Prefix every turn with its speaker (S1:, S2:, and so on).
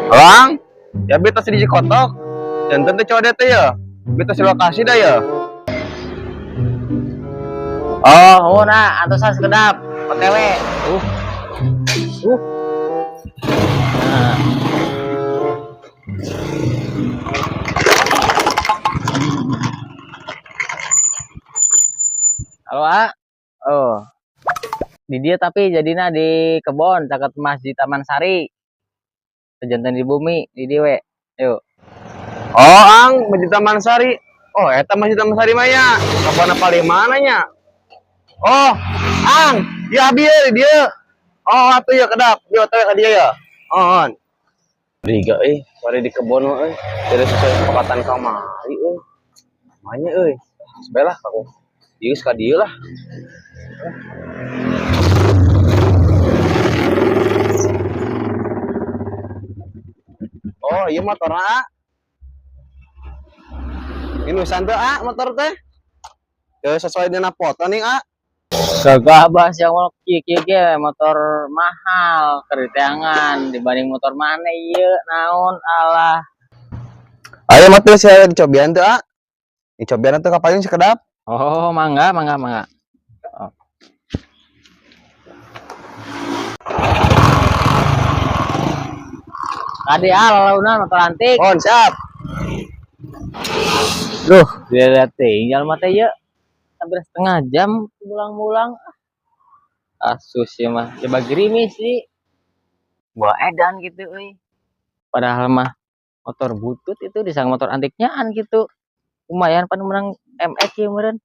S1: Lang, ya beta di kotok. Janten teh coba teh ya. Beta di lokasi dah ya.
S2: Oh, nah, antosan sekedap. OTW.
S1: Uh. Uh.
S2: Nah. Halo, A. Oh. Di dia tapi jadina di kebon caket Masjid Taman Sari. Janten di bumi di dieu we. Yuk.
S1: Oh, Ang, Masjid Taman Sari. Oh, eta Masjid Taman Sari mah nya. Kebon paling mana nya? Oh, Ang, ya abi di dieu. Oh, atuh ya kedap. Yo teh ka dieu ya. Oh, on. Riga euy, bari di kebon mah euy. Jadi sesuai kesepakatan kamari euy. Manya euy. Sebelah aku. Ieu ka dieu lah. Oh, iya motor A. Ini santai A motor teh. Ya sesuai dengan foto nih A.
S2: Gagah bah siang mau kieu kieu ge motor mahal keriteangan dibanding motor mana ieu naon alah.
S1: Ayo motor saya dicobian tuh A. Dicobian tuh kapalnya sekedap.
S2: Oh, mangga mangga mangga. Oh. Kade ah lalaunan motor antik.
S1: Oh, siap.
S2: Duh, dia tinggal mah teh ieu. Hampir setengah jam pulang-pulang. Asus ya mah, coba gerimis sih. Wah, edan gitu euy. Padahal mah motor butut itu disang motor antiknyaan gitu. Lumayan pan menang MX ya meureun.